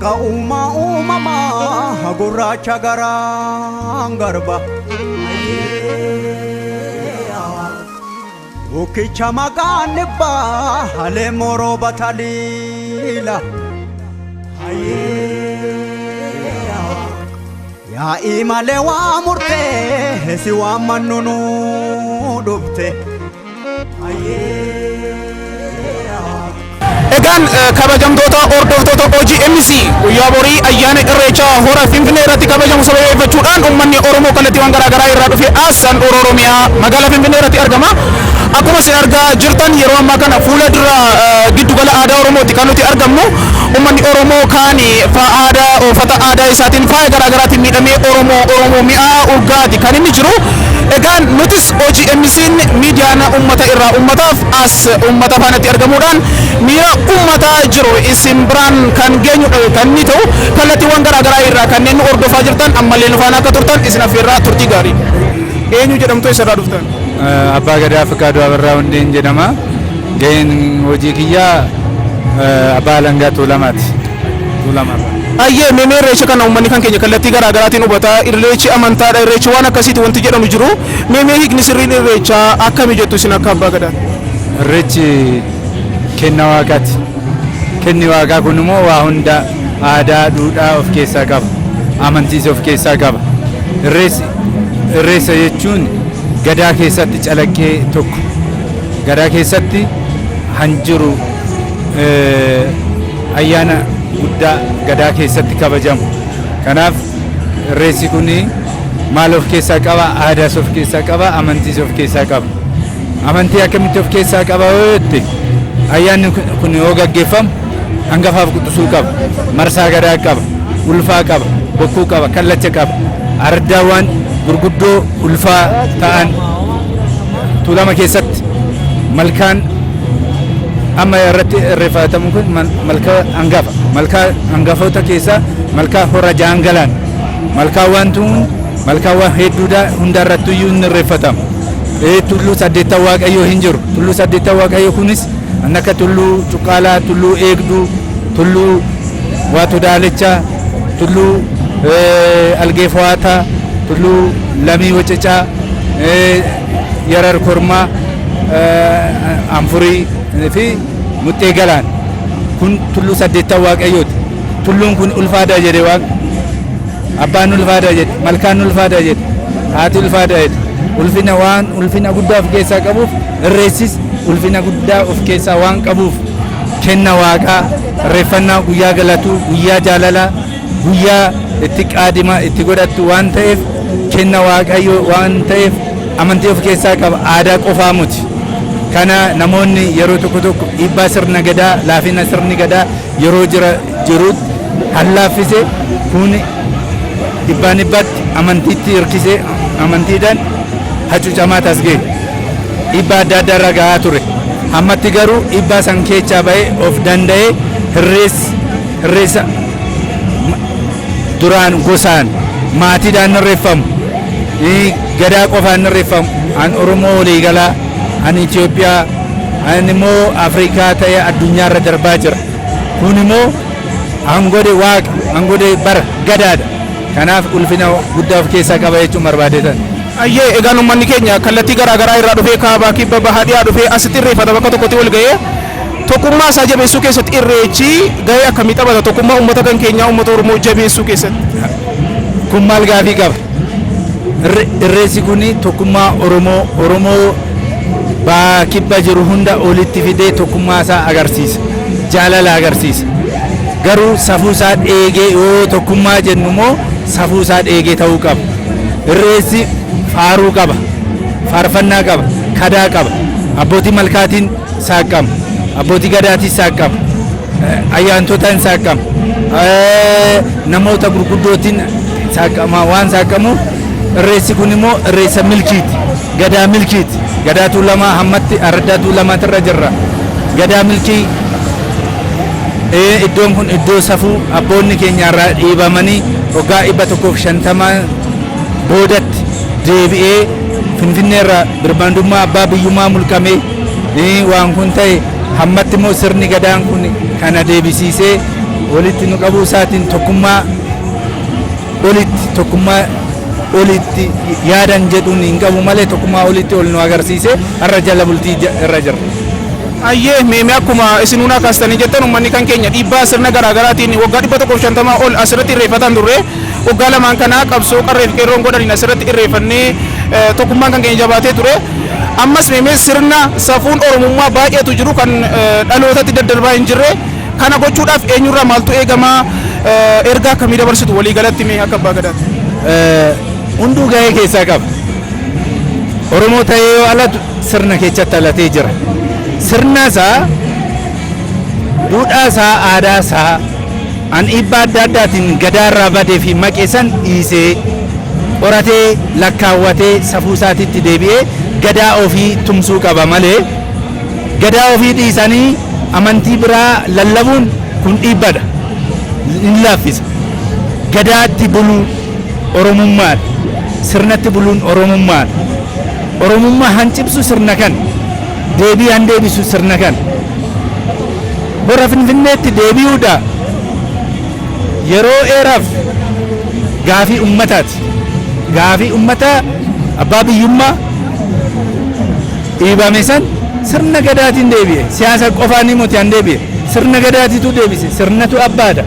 Waaqa uumaa uumamaa gurraacha garaan garba. Bukkicha maqaan dhibbaa halee morooba taliila. Yaa'ii malee waa murtee si waan mannu nu dhufte. Egaan kabajamtoota hordoftoota OGMC, guyyaa borii ayyaana Irreechaa hora Finfinnee irratti kabajamu sababeeffachuudhaan uummanni Oromoo kallattiiwwan garaagaraa irraa dhufe as handhuura Oromiyaa magaalaa Finfinnee irratti argama. Akkuma isin argaa jirtan, yeroo ammaa kana fuula dura giddugala aadaa Oromooti kan nuti argamnu. Uummanni Oromoo kaan aadaa uffata aadaa isaatiin, faaya garaagaraatiin miidhamee, Oromoo Oromoo mi'aa urgaati kan inni jiru. Egaan nutis OGMC'n, miidiyaan uummata irraa uummataaf, as uummata faanatti argamuudhaan miira uummataa jiru isin biraan kan geenyudha kan inni ta'u. Kallattiiwwan garaagaraa irraa kanneen nu hordofaa jirtan ammallee nu faana akka turtan isin affeerraa. Turtii gaarii. Eenyu jedhamtu, eessarraa dhuftan? Abbaa Gadaa Fiqaaduu Abarraa Hundeen jedhama. Gaheen hojii kiyyaa Abbaa Alangaa Tuulamaati. Tuulamarraa. Ayyee, meemee irreecha kana uummanni kan keenya kallattii garaagaraatiin hubata. Irreechi amantaadha, irreechi waan akkasiiti wanti jedhamu jiru. Meemee, hiikni sirriin irreechaa akkami jettu isin akka abbaa gadaa? Irreechi kenna waaqaati. Kenni waaqaa kun immoo waa hunda, aadaa, duudhaa of keessaa qaba. Amantiis of keessaa qaba. Irreessa jechuun gadaa keessatti calaqqee tokko. Gadaa keessatti hanjiru ayyaana guddaa gadaa keessatti kabajamu. Kanaaf irreessi kun maal of keessaa qaba? Aadaas of keessaa qaba, amantiis of keessaa qaba. Amantii akkamitti of keessaa qaba yoo jette, ayyaanni kun yoo gaggeeffamu hangafaaf quxisuu qaba, marsaa gadaa qaba, ulfaa qaba, bokkuu qaba, kallacha qaba. Ardaawwan gurguddoo ulfaa ta'an Tuulama keessatti malkaan amma irratti irreeffatamu kun malkaa hangafa. Malkaa hangafoota keessaa malkaa Hora Jaangalaan. Malkaawwan tun malkaawwan hedduudha, hunda irratti iyyuu hin irreeffatamu. Tulluu saddeettan Waaqayyoo hin jiru. Tulluu saddeettan Waaqayyoo kunis kan akka Tulluu Cuqqaalaa, Tulluu Eegduu, Tulluu Waatu Daalichaa, Tulluu Algee Fo'aataa, Tulluu Lamii Wacacaa, Yarar Kormaa, Anfurii fi Muxxee Galaan. Kun tulluu saddeettan Waaqayyooti. Tulluun kun ulfaadha jedhe Waaqa. Abbaan ulfaadha jedhe, malkaan ulfaadha jedhe, haati ulfaadha jedhe. Ulfina waan ulfina guddaa of keessaa qabuuf, irreessis ulfina guddaa of keessaa waan qabuuf, kenna waaqaa, irreeffannaa guyyaa galatuu, guyyaa jaalalaa, guyyaa itti qaadima itti godhattu waan ta'eef, kenna Waaqayyo waan ta'eef, amantii of keessaa qaba, aadaa qofaa miti. Kana namoonni yeroo tokko tokko dhiibbaa sirna gadaa, laafina sirni gadaa yeroo jira jirutti hallaaffise kun dhibbaan dhibbatti amantiitti hirkisee amantiidhaan hacuucamaa tas ga'e. Dhiibbaa adda addaa irra gahaa ture. Ammatti garuu dhiibbaa san keessaa ba'ee of danda'ee irreessa duraan gosaan maatiidhaan irreeffamu, gadaa qofaan irreeffamu, an Oromoo waliigalaa, an Itoophiyaa, an immoo Afrikaa ta'ee addunyaa irra darbaa jira. Kun immoo hangode Waaqa, hangode bara gadaadha. Kanaaf ulfina guddaa of keessaa qaba jechuun barbaadetan. Ayyee, egaan uummanni keenya kallattii garaagaraa irraa dhufee, kaabaa, kibba, bahaa, dhiyaa dhufee asitti irreeffata, bakka tokkotti wal ga'ee tokkummaa isaa jabeessuu keessatti irreechi gahee akkamii taphata, tokkummaa uummata kan keenyaa, uummata Oromoo jabeessuu keessatti? Kun maal gaafii qaba? Irreessi kun tokkummaa Oromoo, Oromoo baa kibba jiru hunda olitti fidee tokkummaa isaa agarsiisa. Jaalala agarsiisa. Garuu safuu isaa eegee, yoo tokkummaa jennu immoo safuu isaa eegee ta'uu qaba. Irreessi faaruu qaba. Faarfannaa qaba. Kadaa qaba. Abbootii malkaatiin saaqqama. Abbootii gadaatiin saaqqama. Ayyaantotaan saaqqama. Namoota gurguddootiin saaqqama waan saaqqamuuf, irreessi kun immoo irreessa milkiiti. Gadaa milkiiti. Gadaa Tuulamaa hammatti araddaa Tuulamaatirra jirra. Gadaa milkii, iddoon kun iddoo safuu abboonni keenya irraa dhiibamanii waggaa 150 boodatti deebi'ee Finfinnee irraa birmadummaa abbaa biyyummaa mulqamee waan kun ta'e, hammatti immoo sirni gadaan kun kana deebisiisee Walitti nu qabuu isaatiin tokkummaa olitti, tokkummaa olitti yaadan jedhuun hin qabu malee, tokkummaa olitti ol nu agarsiise. Har'a jala bultii irra jirra. Ayyee, meemee, akkuma isin kaastanii jettan, uummanni kan keenya dhiibbaa sirna garaagaraatiin waggaa 150 ol asirratti irreeffatan turre. Waggaa lamaan kanaa qabsoo qarree fi qeerroon godhaniin asirratti irreeffannee tokkummaan kan keenya jabaatee ture. Ammas meemee, sirna safuun Oromummaa baay'eetu jiru kan dhalootatti daddarbaa hin jirre. Kana gochuudhaaf eenyurraa maaltu eegamaa? Ergaa akkamii dabarsitu waliigalatti mee akka abbaa gadaatti? Hunduu gahee keessaa qaba. Oromoo ta'ee yoo alatu sirna keessatti alatee jira. Sirna isaa, duudhaa isaa, aadaa isaa an dhiibbaa adda addaatiin gadaarraa badee fi maqee san dhiisee, qoratee, lakkaawwatee, safuu isaatitti deebi'ee gadaa ofii tumsuu qaba malee, gadaa ofii dhiisanii amantii biraa lallabuun kun dhiibbadha. Hin laaffisa. Gadaatti buluun Oromummaadha. Sirnatti buluun Oromummaadha. Oromummaa hancibsu sirna kan deebii han deebisu sirna kan hora Finfinneetti deebi'uudha. Yeroo dheeraaf gaafii ummataati. Gaafii ummataa abbaa biyyummaa dhiibame san sirna gadaatiin deebi'e. Siyaasa qofaan miti han deebi'e. Sirna gadaatitu deebise. Sirnatu abbaadha.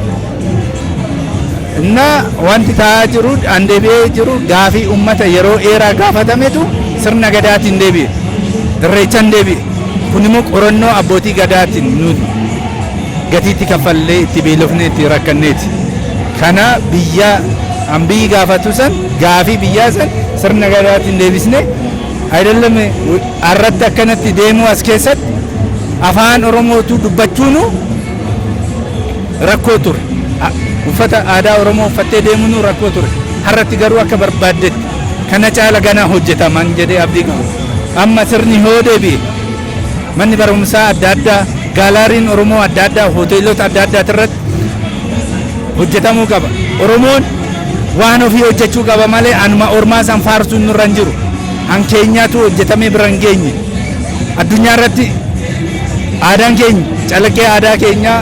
እና wanti ta'aa jiru an deebi'ee jiru gaafii ummata yeroo dheeraa gaafatametu sirna gadaatiin deebi'e. Irreechaan deebi'e. Kun immoo qorannoo abbootii gadaatiin nu gatiitti kaffallee, itti beelofnee, itti rakkanneeti. Kana biyya an biyyi gaafatu san, gaafii biyyaa san sirna gadaatiin deebisne አይደለም. Har'atti akkanatti deemuu as keessatti afaan Oromootu dubbachuunu rakkoo ture. Uffata aadaa Oromoo uffattee deemuun rakkoo ture. Har'atti garuu akka barbaaddetti kana caala ganaa hojjetaman jedhee abdii qabu. Amma sirni hoo deebi'e, manni barumsaa adda addaa, gaalaariin Oromoo adda addaa, hoteelota adda addaa irratti hojjetamuu qaba. Oromoon waan ofii hojjechuu qaba malee anuma ormaa san faarsuun nurra hin jiru. Han keenyaatu hojjetamee bira hin geenye. Addunyaa irratti aadaan keenya, calaqqee aadaa keenyaa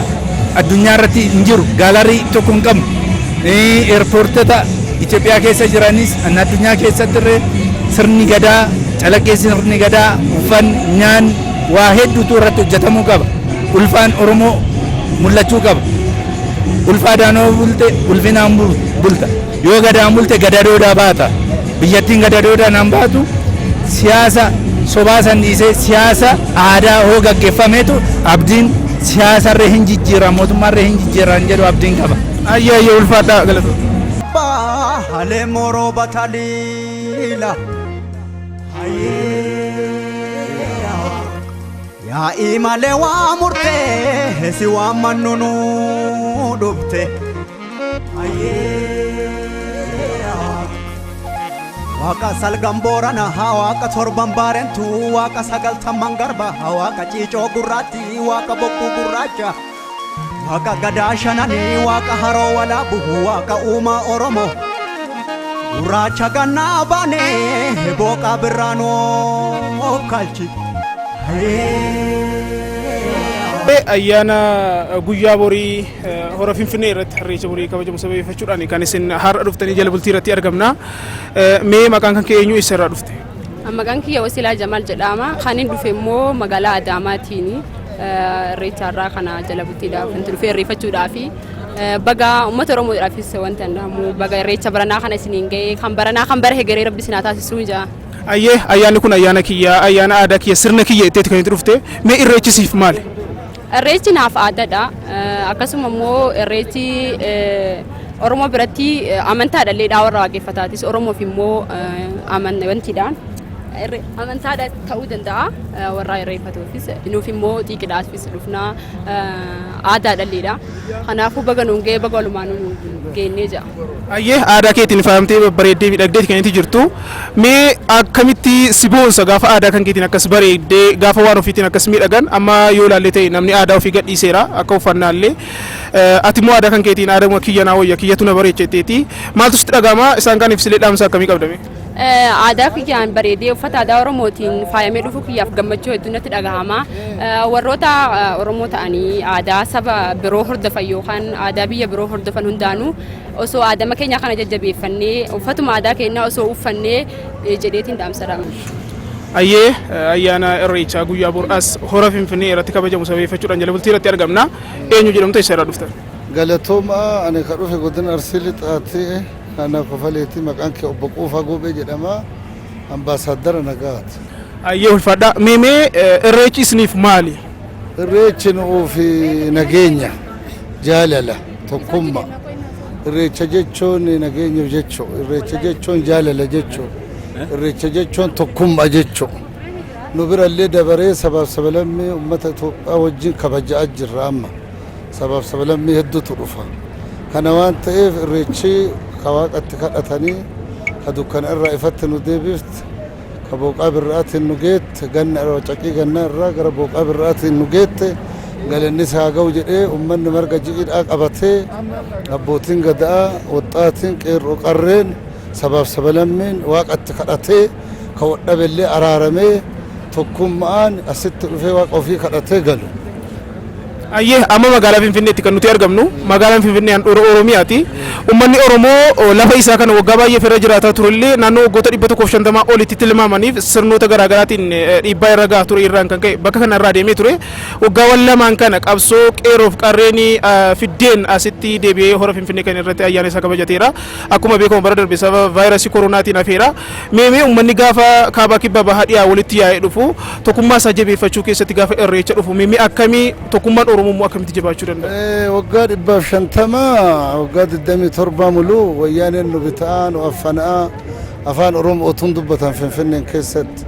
addunyaa irratti hin jiru. Gaalarii tokko hin qabnu. Eerpoortota Itoophiyaa keessa jiranis addunyaa keessatti illee sirni gadaa, calaqqee sirni gadaa, uffanni, nyaanni, waa hedduutu irratti hojjetamuu qaba. Ulfaan Oromoo mul'achuu qaba. Ulfaadhaan yoo bulte ulfinaan bulta. Yoo gadaan bulte gadadoodhaa baata. Biyyattiin gadadoodhaan han baatu siyaasa sobaa san dhiisee siyaasa aadaa hoo gaggeeffameetu abdiin siyaasarree hin jijjiiran, mootummaarree hin jijjiiran jedhu abdiin qaba. Ayyee, ayyee, ulfaadhaa, galatoomna. Baale moroo bataliila. Yaa'ii malee waa murtee si waan mannu nu dhufte. Waaqa salgan Boorana, waaqa torban Baarentu, waaqa sagaltamman Garba, waaqa ciicoo gurraatti, waaqa bokkuu gurraacha. Waaqa gadaa shananii, waaqa haroo walaabu, waaqa uumaa Oromoo. Gurraacha gannaa baanee booqaa birraanoo kalchi. Ayyaana guyyaa borii hora Finfinnee irratti Irreecha borii kabajamu sababeeffachuudhaan kan isin har'a dhuftanii jala bultii irratti argamna. Mee maqaan kan kee eenyu, eessa irraa dhufte? Maqaan kiyya Wasilaa Jamaal jedhama. Kan inni dhufe immoo magaalaa Adaamaatiin. Irreecha irraa kana jala bultiidhaaf wanti dhufe irreeffachuudhaafi. Baga uummata Oromoodhaafis wanta hin baga Irreecha baranaa kana isiniin ga'e, kan baranaa kan bara hegeree Rabbi isin haa taasisuu jaa. Ayyee, ayyaanni kun ayyaana kiyya, ayyaana aadaa kiyya, sirna kiyya itteeti kan itti dhufte. Mee Irreechi siif maali? Irreechi naaf aadaadha. Akkasuma immoo Irreechi Oromoo biratti amantaadha illee warra waaqeffataatis, Oromoof immoo wantiidha. Amantaadha ta'uu danda'a warra irreeffatuufis, nuuf immoo xiiqidhaafis dhufnaa, aadaadha illeedha. Kanaafuu baga nuun ga'e, baga walumaa nuun geennee jira. Ayyee, aadaa keetiin faayamtee babbareeddee miidhagdeeti kan itti jirtu. Mee akkamitti si boonsa gaafa aadaa kan keetiin akkas bareeddee, gaafa waan ofiitiin akkas miidhagan? Amma yoo ilaalle ta'e namni aadaa ofii gadhiiseera akka uffannaallee. Ati immoo aadaa kan keetiin aadaa kiyya naa wayya, kiyyatu na bareecha jetteeti. Maaltu sitti dhaga'ama? Isaan kaaniif silee dhaamsa akkamii qabdame? Aadaa kiyyaan bareedee uffata aadaa Oromootiin faayamee dhufuu kiyyaaf gammachuu hedduu natti dhagahama. Warroota Oromoo ta'anii aadaa saba biroo hordofan yookaan aadaa biyya biroo hordofan hundaanuu osoo aadama keenya kana jajjabeeffannee uffatuma aadaa keenyaa osoo uffannee jedheetiin dhaamsa. Ayyee, ayyaana Irreechaa guyyaa bor as hora Finfinnee irratti kabajamu sababeeffachuudhaan jala bultii irratti argamna. Eenyu jedhamtu, eessa irraa dhuftan? Galatooma, ani ka dhufe godina Arsii Lixaatti, kana Kofaleetti. Maqaan kee obbo Quufaa Goobee jedhama. Ambaasaaddara nagaati. Ayyee, ulfaadhaa. Meemee, Irreechi isiniif maali? Irreechi nuuf nageenya, jaalala, tokkummaa. Irreecha jechuun nageenyaaf jechuu. Irreecha jechuun jaalala jechuu. Irreecha jechuun tokkummaa jechuu. Nu birallee dabaree sabaaf sablammii uummata Itoophiyaa wajjin kabajaa jirra amma. Sabaaf sablammii hedduutu dhufa. Kana waan ta'eef irreechi ka waaqatti kadhatanii, ka dukkana irraa ifatti nu deebifte, ka booqaa birraatiin nu geette, ganna caqii gannaa irraa gara booqaa birraatiin nu geette, galanni isaa ga'u jedhee uummanni marga jiidhaa qabatee, abbootiin gadaa, waxxaatiin, qeerroo, qarreen, sabaaf sablammiin waaqatti kadhatee, ka wadhabellee araaramee, tokkummaan asitti dhufee waaqa ofii kadhatee galu. Ayyee, amma magaalaa Finfinneetti kan nuti argamnu, magaalaan Finfinnee handhuura Oromiyaati. Uummanni Oromoo lafa isaa kana waggaa baay'ee irra jiraataa turellee, naannoo waggoota 150 olitti tilmaamaniif sirnoota garaagaraatiin dhiibbaa irra gahaa ture irraan kan ka'e bakka kana irraa deemee ture. Waggaawwan lamaan kana qabsoo qeerroof qarreen fiddeen asitti deebi'ee hora Finfinnee kan irratti ayyaana isaa kabajateera. Akkuma beekamu bara darbe sababa vaayirasii koronaatiin hafeera. Meemee, uummanni gaafa kaabaa, kibba, bahaa, dhiyaa walitti yaa'ee dhufu, tokkummaa isaa jabeeffachuu keessatti gaafa Irreecha dhufu, meemee akkamii, tokkummaan Oromoo immoo akkamitti jabaachuu danda'a? Waggaa 150, waggaa 27 muluu wayyaaneen nu bitaa, nu affanaa, afaan Oromoo otuun dubbatan Finfinneen keessatti.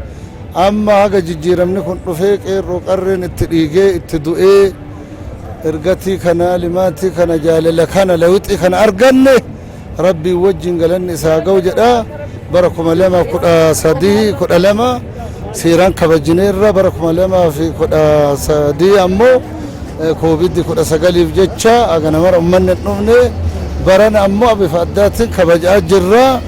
Amma haga jijjiiramni kun dhufee, qeerroo qarreen itti dhiigee itti du'ee, ergatii kana, limaatii kana, jaalala kana, lawixii kana arganne, rabbiin wajjin galanni isaa ga'u jedha. Bara 2013, 12 seeraan kabajineerra. Bara 2013 ammoo koovidii 19f jecha hagana mara uummanni hin dhufne. Barana ammoo bifa addaatiin kabajaa jirra.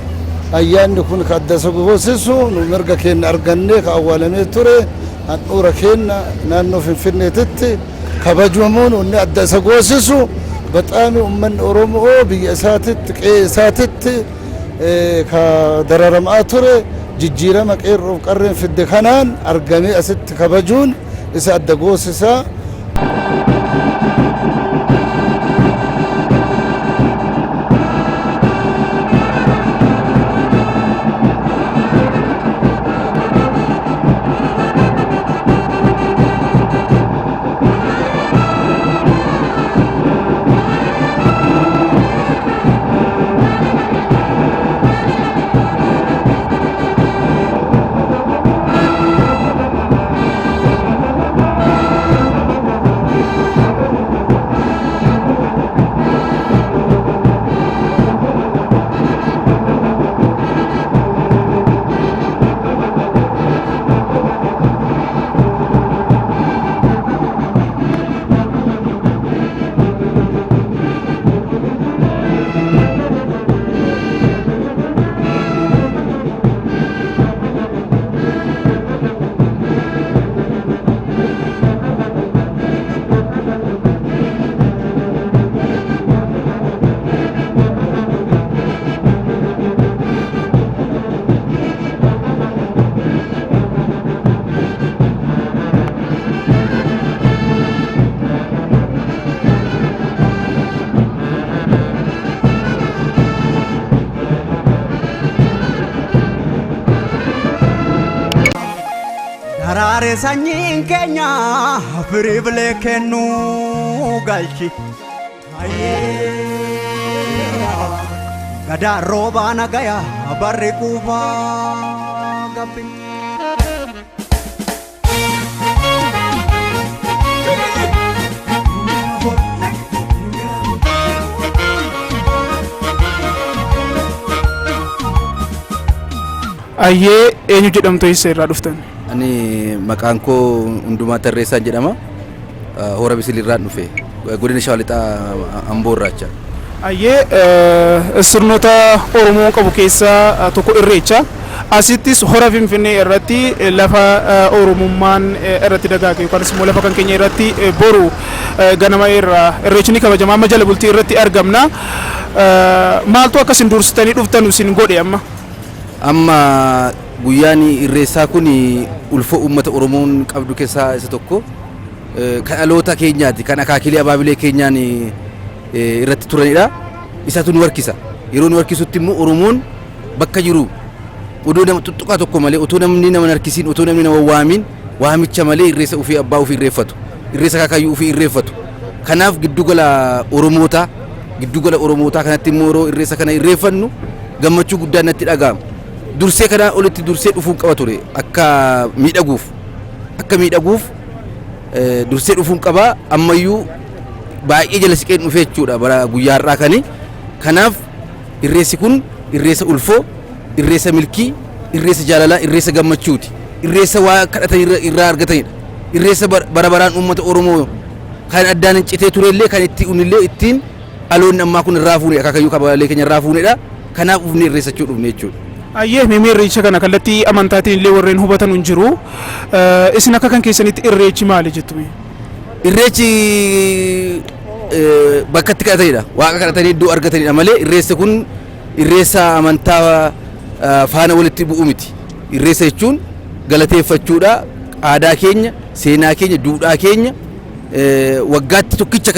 Ayyaanni kun ka adda isa goosisu nu mirga keenya argannee, ka awwaalamee ture handhuura keenya naannoo Finfinneetitti kabajamuun wanni adda isa goosisu baxaami uummanni Oromoo biyya isaatitti, qe'ee isaatitti ka dararamaa ture, jijjiirama qeerroof qarreen fidde kanaan argamee asitti kabajuun isa adda goosisa. Daraare sanyiin keenya, firii bilee kennuu galchi. Gadaa roobaa nagaya, barri quufaa gabbi. Ayyee, eenyu jedhamtu, eessa irraa dhuftan? Ani maqaan koo Hundumaa Tarreessaan jedhama. Hora Bisilirraan dhufe. Godina Shawaa Lixaa, Amboo irraacha. Ayyee, sirnoota Oromoo qabu keessaa tokko Irreecha. Asittis hora Finfinnee irratti lafa Oromummaan irratti dagaage yookaan immoo lafa kan keenya irratti boru ganama irraa irreechi ni kabajama. Amma jala bultii irratti argamna. Maaltu akka isin dursitanii dhuftan isin godhe amma? Amma guyyaan irreessaa kun ulfoo uummata Oromoon qabdu keessaa isa tokko. Kan dhaloota keenyaati, kan akaakilee abaabilee keenyaan irratti turanidha. Isatu nu harkisa. Yeroo nu harkisutti immoo Oromoon bakka jiru odoo nama tuttuqaa tokko malee, otoo namni nama hin harkisiin, otoo namni nama waamin, waamicha malee irreessa ofii abbaa ofii irreeffatu. Irreessa akaakayyuu ofii irreeffatu. Kanaaf giddugala Oromootaa, giddugala Oromootaa kanatti immoo yeroo irreessa kana irreeffannu gammachuu guddaan natti dhaga'ama. Dursee kanaa olitti dursee dhufuu qaba ture akka miidhaguuf. Akka miidhaguuf dursee dhufuun qaba, ammayyuu baay'ee jala siqeen dhufee jechuudha bara guyyaa har'aa kani. Kanaaf irreessi kun irreessa ulfoo, irreessa milkii, irreessa jaalalaa, irreessa gammachuuti. Irreessa waa kadhatan irraa argatanidha. Irreessa bara baraan uummata Oromoo kan addaan hin citee turellee kan itti unillee ittiin dhaloonni ammaa kun irraa fuune, akaakayyuu kabalee keenya irraa fuunedha. Kanaaf ufni irreessachuu dhufne jechuudha. Ayyee, mee irreecha kana kallattii amantaatiin illee warreen hubatan hin jiru. Isin akka kan keessanitti irreechi maali jettu? Irreechi bakka itti kadhatanidha. Waaqa kadhatanii iddoo argatanidha malee irreessi kun irreessa amantaa faana walitti bu'u miti. Irreessa jechuun galateeffachuudha. Aadaa keenya, seenaa keenya, duudhaa keenya waggaatti tokkicha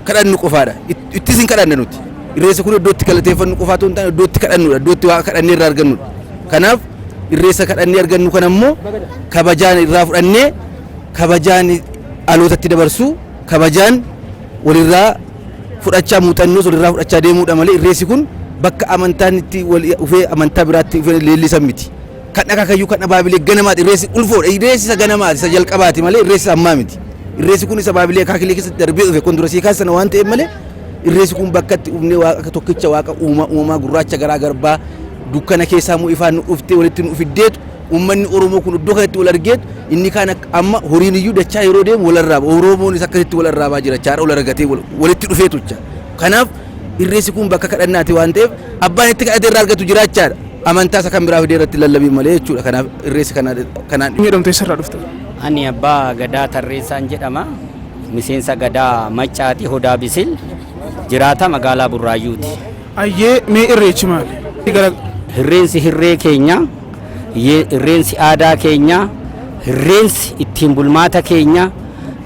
kadhannu qofaadha. Ittis hin kadhanna nuti. Irreessa kun iddoo itti galateeffannu qofaa otoo hin taane iddoo itti kadhannudha. Iddoo itti waaqa kadhannee irraa argannudha. Kanaaf irreessa kadhannee argannu kana immoo kabajaan irraa fudhannee, kabajaan dhalootatti dabarsuu, kabajaan walirraa fudhachaa, muuxannoos walirraa fudhachaa deemuudha malee irreessi kun bakka amantaan itti wal dhufee amantaa biraatti dhufee leellisan miti. Kan akaakayyuu kan abaabilee ganamaati, irreessi ulfoodha. Irreessi isa ganamaati, isa jalqabaati malee irreessi ammaa miti. Irreessi kun isa baabilee akaakilee keessatti darbee dhufe kun dura sii kaasana waan ta'eef malee irreessi kun bakka itti dhufnee waaqa tokkicha, waaqa uumaa uumamaa gurraacha garaa garbaa dukkana keessaa immoo ifaan nu dhuftee walitti nu fiddeetu, uummanni Oromoo kun iddoo kanatti wal argeetu, inni kaan amma horiin iyyuu dachaa yeroo deemu wal arraaba. Oromoonis akkasitti wal arraabaa jira, chaara wal argatee walitti dhufeetu jecha. Kanaaf irreessi kun bakka kadhannaati waan ta'eef abbaan itti kadhatee irraa argatu jiraachaadha. Amantaa isa kan biraa fidee irratti lallabii malee jechuudha. Kanaaf irreessi kanaan. Jedhamtu, eessarraa dhufte? Ani Abbaa Gadaa Tarreessaan jedhama. Miseensa Gadaa Maccaati, Hodaa Bisil, jiraata magaalaa Burraayyuuti. Ayyee, mee irreechi maali? Irreensi hirree keenya, irreensi aadaa keenya, irreensi ittiin bulmaata keenya,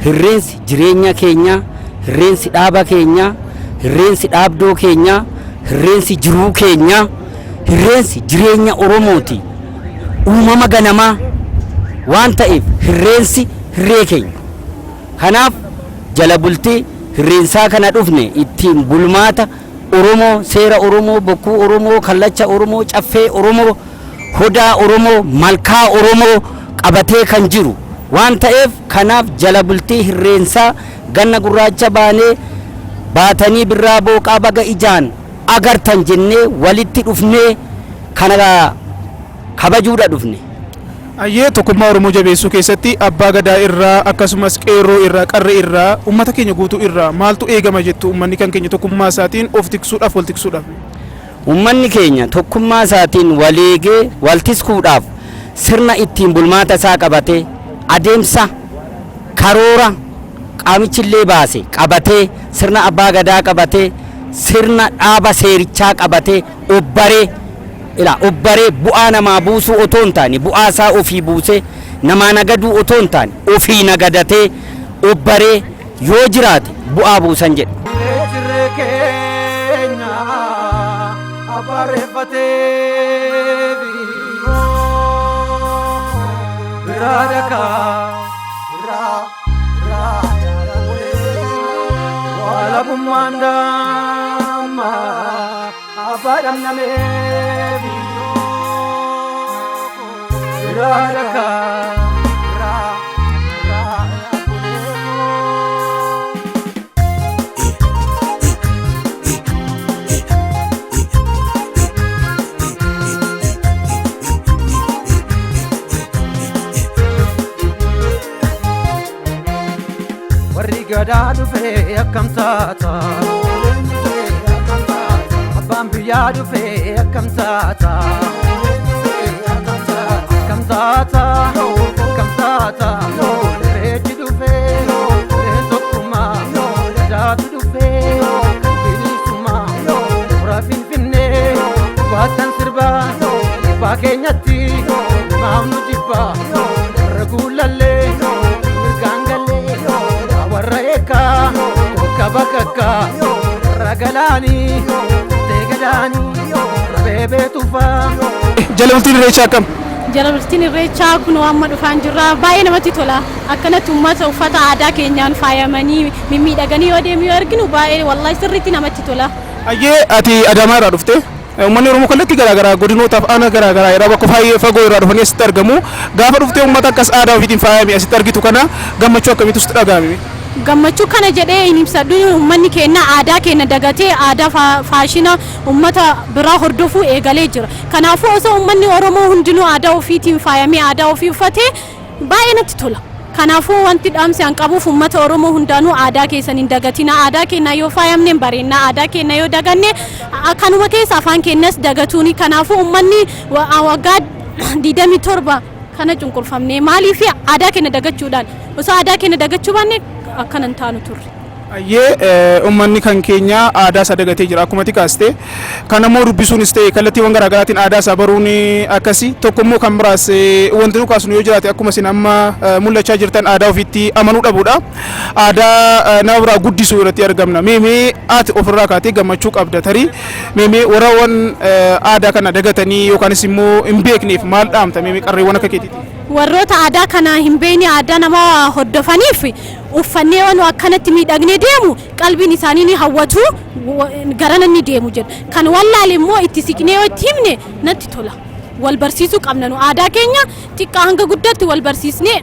irreensi jireenya keenya, irreensi dhaaba keenya, irreensi dhaabdoo keenya, irreensi jiruu keenya, irreensi jireenya Oromooti. Uumama ganamaa waan ta'eef irreensi hirree keenya. Kanaaf jala bultii hirreensaa kana dhufne, ittiin bulmaata Oromoo, seera Oromoo, bokkuu Oromoo, kallacha Oromoo, caffee Oromoo, hodaa Oromoo, malkaa Oromoo qabatee kan jiru waan ta'eef, kanaaf jala bultii hirreensaa ganna gurraacha baanee baatanii birraa booqaa baga ijaan agartan jennee walitti dhufnee kana kabajuudha dhufne. Ayyee, tokkummaa Oromoo jabeessuu keessatti abbaa gadaa irraa, akkasumas qeerroo irraa, qarree irraa, uummata keenya guutuu irraa maaltu eegama jettu, uummanni kan keenya tokkummaa isaatiin of tiksuudhaaf, wal tiksuudhaaf? Uummanni keenya tokkummaa isaatiin wal eegee wal tiskuudhaaf sirna ittiin bulmaata isaa qabatee, adeemsa karoora qaamichillee baase qabatee, sirna abbaa gadaa qabatee, sirna dhaaba seerichaa qabatee, obbaree ila obbaree bu'aa namaa buusuu otoo hin taane bu'aa isaa ofii buusee, namaa nagaduu otoo hin taane ofii nagadatee obbaree yoo jiraate bu'aa buusan jedha. Irree keenya abbaarreeffatee biraa dhakaa biraa biraa waalabummaan damma abbaa dhamnamee biraa dhakaa biraa biraa. Warri gadaa dhufee akkam taata? Abbaan biyyaa dhufee akkam taata? taata kam taata irreechi dhufee irreen tokkummaa gadaatu dhufee bilisummaa hora Finfinnee baattan sirbaa dhibbaa keenyatti maaf nu jibbaa warra guulallee mirgaan gallee warra eekkaa tokka bakakkaa warra galaanii teegadaanii warra beebee tufaa. Jala bultiin irreechaa akkam? Jala bultiin irreechaa kun amma dhufaan jirra. Baay'ee namatti tola. Akkanatti uummata uffata aadaa keenyaan faayamanii mimmiidhaganii yoo deemu yoo arginu baay'ee wallahi sirriitti namatti tola. Ayyee, ati Adaamaa irraa dhufte. Uummanni Oromoo kallattii garaagaraa godinootaaf aanaa garaagaraa irraa bakka baay'ee fagoo irraa dhufanii asitti argamu. Gaafa dhuftee uummata akkas aadaa ofiitiin faayame asitti argitu kana gammachuu akkamiitu sitti dhaga'ame? Gammachuu kana jedhee hin ibsadhu. Uummanni keenya aadaa keenya dagatee aadaa faashina uummata biraa hordofuu eegalee jira. Kanaafuu osoo uummanni Oromoo hundinuu aadaa ofiitiin faayamee aadaa ofii uffatee baay'ee natti tola. Kanaafuu wanti dhaamsi an qabuuf uummata Oromoo hundaanuu aadaa keessan hin dagatina. Aadaa keenya yoo faayamne hin bareedna. Aadaa keenya yoo daganne kanuma keessa afaan keenyas dagatuuni. Kanaafuu uummanni waggaa 27 kana cunqurfamne maaliif aadaa keenya dagachuudhaan osoo aadaa keenya dagachuu baanne akkana hin taanu turre. Ayyee, uummanni kan keenya aadaa isaa dagatee jira akkuma kaaste. Kan ammoo dubbisuunis ta'e kallattiiwwan garaagaraatiin aadaa isaa baruun akkasi tokko immoo kan biraas wanti nu kaasnu yoo jiraate akkuma isin amma mul'achaa jirtan aadaa ofiitti amanuu dhabuudha. Aadaa nama biraa guddisuu irratti argamna. Mee ati ofirraa kaatee gammachuu qabda tarii mee warraawwan aadaa kana dagatanii yookaanis immoo hin beekneef maal dhaamta mee qarreewwan akka keetiiti? Warroota aadaa kana hin beekne aadaa nama hordofaniif uffannee waan akkanatti miidhagnee deemu qalbiin isaanii ni hawwatu garana ni deemu jedha. Kan wallaale immoo itti siqnee yoo itti himne natti tola. Wal barsiisuu qabna nu aadaa keenya xiqqaa hanga guddaatti wal barsiisnee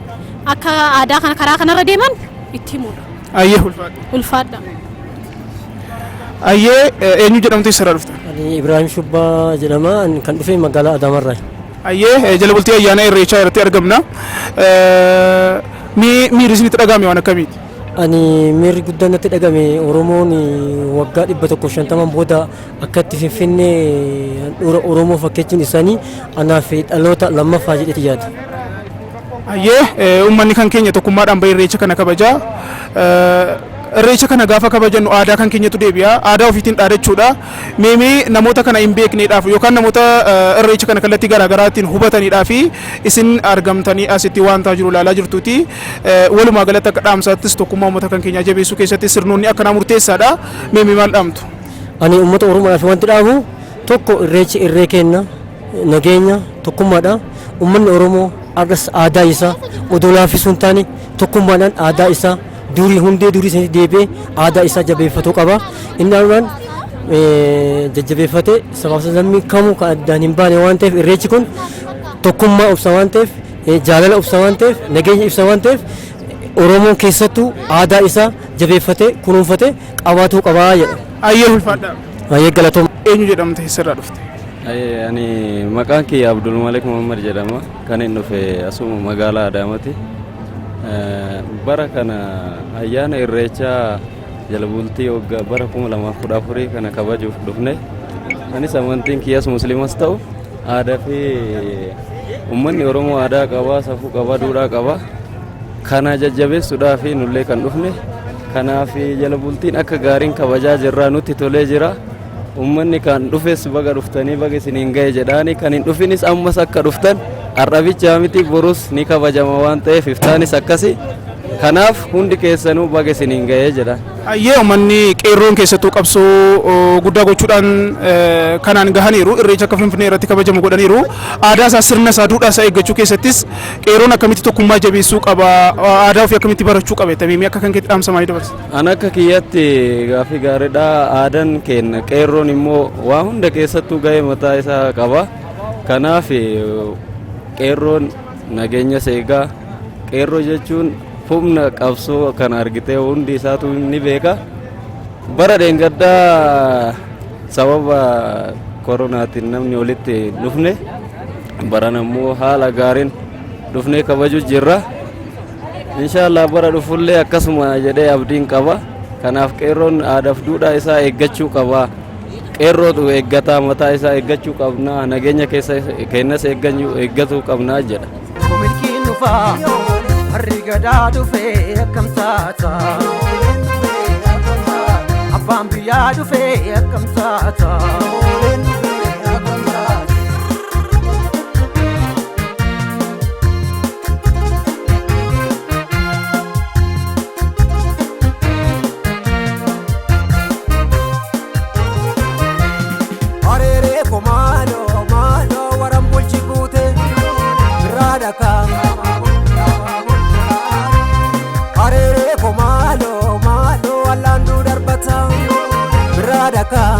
akka aadaa kana karaa kanarra deeman itti himuudha. Ayyee, ulfaadha. Ulfaadha. Ayyee, eenyu jedhamtu, eessarraa dhufta? Ani Ibrahim Shubbaa jedhama. Ani kan dhufe magaalaa Adaamarraa. Ayyee, jala bultii ayyaana irreechaa irratti argamna. Miirri isinitti dhagahame waan akkamiiti? Ani miirri guddaan natti dhagame Oromoon waggaa 150 booda akka itti Finfinnee handhuura Oromoo fakkeechuun isaanii anaaf dhaloota lammaffaa jedheeti yaada. Ayyee, uummanni kan keenya tokkummaadhaan bahee irreecha kana kabajaa. Irreecha kana gaafa kabajannu aadaa kan keenyatu deebi'a. Aadaa ofiitiin dhaadachuudha. Mee namoota kana hin beekneedhaaf yookaan namoota irreecha kana kallattii garaagaraatiin hubataniidhaaf isin argamtanii asitti waan ta'aa jiru ilaalaa jirtuuti. Walumaa galatti akka dhaamsaattis tokkummaa uummata kan keenyaa jabeessuu keessatti sirnoonni akkanaa murteessaadha. Mee maal dhaamtu? Ani uummata Oromoodhaaf wanti dhaamu tokko irreechi irree kenna nageenya tokkummaadha. Uummanni Oromoo har'as aadaa isaa odoo laaffisuu hin taane tokkummaadhaan aadaa isaa durii hundee durii isaanii deebi'ee aadaa isaa jabeeffatuu qaba. Inni anuudhaan jajjabeeffatee sabaaf sablammii kamuu kan addaan hin baane waan ta'eef irreechi kun tokkummaa ibsa waan ta'eef, jaalala ibsa waan ta'eef, nageenya ibsa waan ta'eef, Oromoon keessattuu aadaa isaa jabeeffatee kunuunfatee qabaatuu qabaa jedha. Ayyee, ulfaadha. Ayyee, galatooma. Eenyu jedhamte, eessarraa dhufte? Ani maqaan kiyya Abdul Malik Muhammad jedhama. Kan inni dhufe asuma magaalaa Adaamaati. Bara kana ayyaana irreechaa jala bultii waggaa bara 2014 kana kabajuuf dhufne. Anis amantiin kiyyas musliimas ta'u aadaa fi uummanni Oromoo aadaa qabaa, safuu qabaa, duudhaa qabaa. Kana jajjabeessuudhaaf nullee kan dhufne. Kanaaf jala bultiin akka gaariin kabajaa jirraa, nutti tolee jira. Uummanni kan dhufes baga dhuftanii, baga isiniin ga'e jedhaani, kan hin dhufinis ammas akka dhuftan, har'a miti borus ni kabajama waan ta'eef, iftaanis akkasi. Kanaaf hundi keessanuu baga isiniin ga'ee jedha. Ayyee, uummanni qeerroon keessattuu qabsoo guddaa gochuudhaan kanaan gahaniiru. Irreecha akka Finfinnee irratti kabajamu godhaniiru. Aadaa isaa, sirna isaa, duudhaa isaa eeggachuu keessattis qeerroon akkamitti tokkummaa jabeessuu qaba? Aadaa ofii akkamitti barachuu qaba? Tamimii akka kan keetti dhaamsa maalii dabarsa? An akka kiyyatti gaaffii gaariidha. Aadaan keenya qeerroon immoo waa hunda keessattuu gahee mataa isaa qaba. Kanaaf qeerroon nageenya seegaa, qeerroo jechuun humna qabsoo kana argitee hundi isaatu ni beeka. Bara dheengaddaa sababa koronaatiin namni walitti dhufne, baran ammoo haala gaariin dhufnee kabaju jirra. Inshaallah bara dhufullee akkasuma jedhee abdiin qaba. Kanaaf qeerroon aadaaf duudhaa isaa eeggachuu qaba. Qeerrootu eeggataa mataa isaa eeggachuu qabna. Nageenya keessa keenyas eeggatuu qabna jedha. dhufa warri gadaa dhufee akkam taata abbaan biyyaa dhufee akkam taata. Areeree ko maaloo maaloo waran bulchi guute biraa dhakaa. Areeree ko maaloo maaloo allaanduu darbata biraa dhakaa.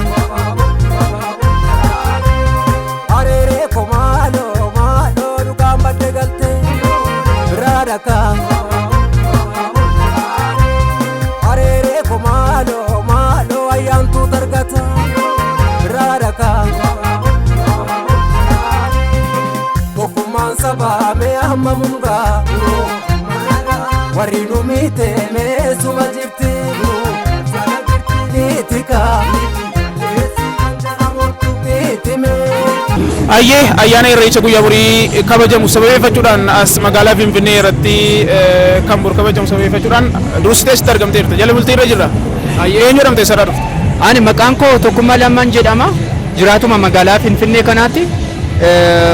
Areeree ko maaloo maaloo dhugaan badde galte biraa dhakaa. Areeree ko maaloo maaloo ayyaantuu targata biraa dhakaa. Tokkummaan sabaa mee amma mungaa warri nu miite mee suma jirti niitika niiti mee. Ayyee, ayyaana Irreecha guyyaa borii kabajamu sababeeffachuudhaan as magaalaa Finfinnee irratti kan bor kabajamu sababeeffachuudhaan dursitee asitti argamteerta. Jala bultii irra jirra. Eenyu jedhamte, eessarraa dhufte? Ani maqaan koo Tokkummaa Lammaan jedhama. Jiraatuma magaalaa Finfinnee kanaatti.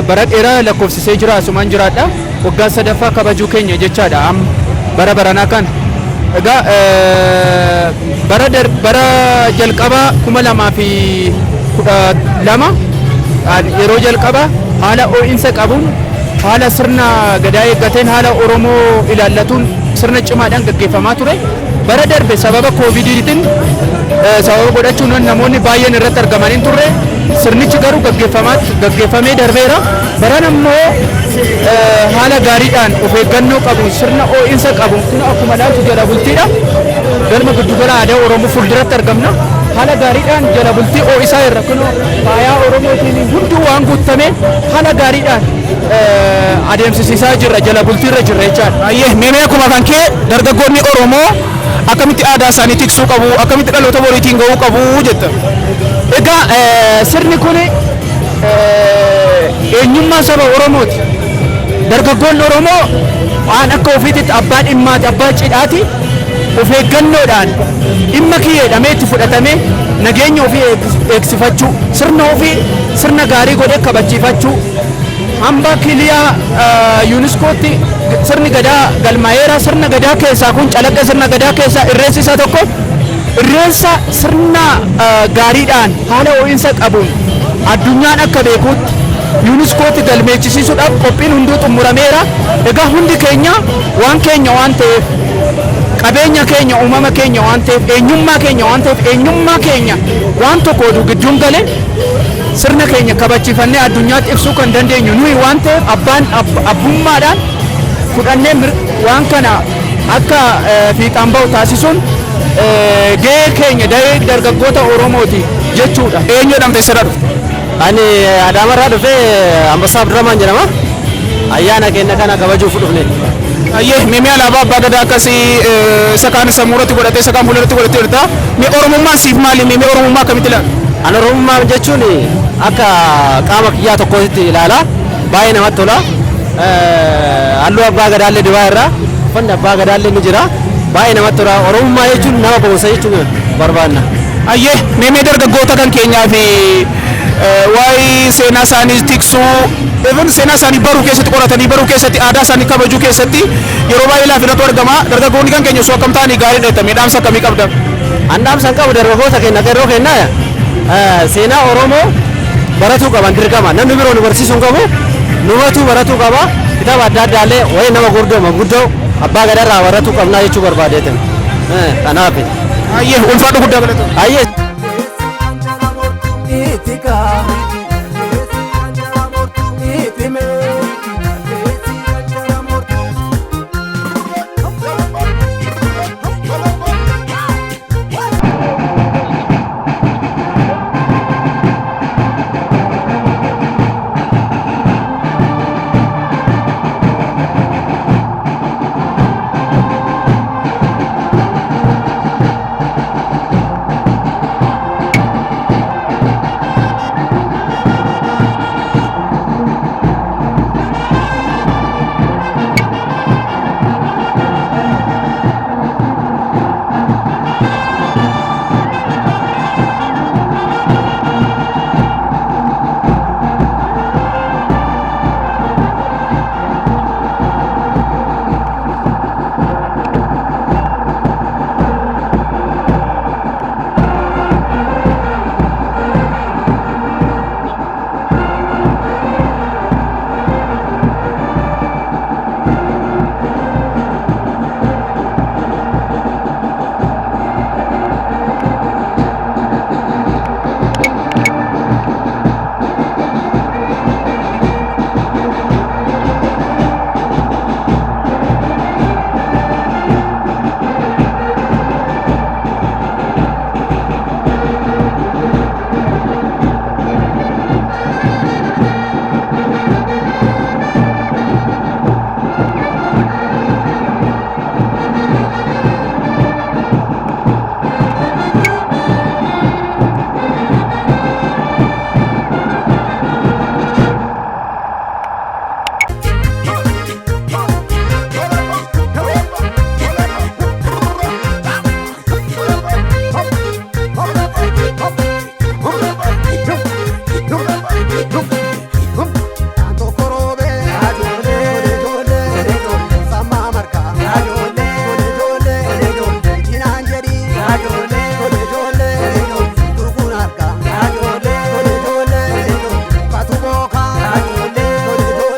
Bara dheeraa lakkoofsisee jira, asumaan jiraadha. Waggaa sadaffaa kabajuu keenya jechaadha amma bara baranaa kana. Egaa bara jalqabaa 2012 yeroo jalqabaa haala ho'iinsa qabuun, haala sirna gadaa eeggateen, haala Oromoo ilaallatuun sirna cimaadhaan gaggeeffamaa ture. Bara darbe sababa koovidiitiin sababa godhachuun namoonni baay'een irratti argamanii hin turre. Sirnichi garuu gaggeeffamee darbeera. Baran ammoo haala gaariidhaan, of eeggannoo qabu, sirna ho'iinsa qabu, kun akkuma ilaaltu jala bultiidha. Galma giddugala aadaa Oromoo fuulduratti argamna. Haala gaariidhaan jala bultii ho'isaa irra kun faayaa Oromootiin hunduu waan guutame haala gaariidhaan adeemsisiisaa jirra, jala bultiirra jirra jechaadha. Ayyee, mee akkuma kan kee dargaggoonni Oromoo akkamitti aadaa isaanii tiksuu qabu, akkamitti dhaloota boriitiin gahuu qabu jetta? Egaa sirni kun eenyummaa saba Oromooti. Dargaggoonni Oromoo waan akka ofiititti abbaa dhimmaati, abbaa cidhaati. Of eeggannoodhaan dhimma kiyya jedhamee itti fudhatamee nageenya ofii eegsifachuu, sirna ofii sirna gaarii godhee kabachiifachuu. Hamba kiliyaa yuuniskootti sirni gadaa galmaa'eera. Sirna gadaa keessaa kun calaqqee sirna gadaa keessaa irreessi isa tokko. Irreessa sirna gaariidhaan, haala ho'iinsa qabuun addunyaan akka beekutti yuuniskootti galmeechisiisuudhaaf qophiin hunduu xumurameera. Egaa hundi keenya waan keenya waan ta'eef, qabeenya keenya, uumama keenya waan ta'eef, eenyummaa keenya waan ta'eef, eenyummaa keenya waan tokko oduu gidduun galee sirna keenya kabachiifannee addunyaatti ibsuu kan dandeenyu nuyi waan ta'eef, abbaan abbummaadhaan fudhannee waan kana akka fiixaan bahu taasisuun gahee keenya, gahee dargaggoota Oromooti jechuudha. Eenyu jedhamte, eessarraa dhufte? Ani Adaamarraa dhufee, Ambassaa Abdurrahman jedhama. Ayyaana keenya kana kabajuuf dhufne. Ayyee, mee alaabaa abbaa gadaa akkasii isa kaan sammuu irratti godhatee, isa kaan fuulduratti godhatee jirta. Mee Oromummaan siif maali? Mee Oromummaa akkamitti ilaalta? Ani Oromummaa jechuun akka qaama kiyyaa tokkootti ilaala. Baay'ee namatti tola. Halluu abbaa gadaallee dibaa irraa, uffanni abbaa gadaallee ni jira. Baay'ee namatti tola. Oromummaa jechuun nama boonsa jechuun barbaanna. Ayyee, mee dargaggoota kan keenyaa fi waa'ee seenaa isaanii tiksuu, even seenaa isaanii baruu keessatti, qoratanii baruu keessatti, aadaa isaanii kabajuu keessatti yeroo baay'ee laafinatu argama. Dargaggoonni kan keenya osoo akkam ta'anii gaariidha jettanii dhaamsa akkamii qabda? An dhaamsa hin qabu dargaggoota keenya, qeerroo keenya, seenaa Oromoo baratuu qaban dirqama. Namni biroo nu barsiisuu hin qabu. Numatu baratuu qaba. Kitaaba adda addaallee wayii nama gurguddoo manguddoo abbaa gadarraa baratuu qabnaa jechuu barbaadeetin. Kanaaf. Ayyee, ulfaadhu, guddaa galatoomna. Ayyee. Itika.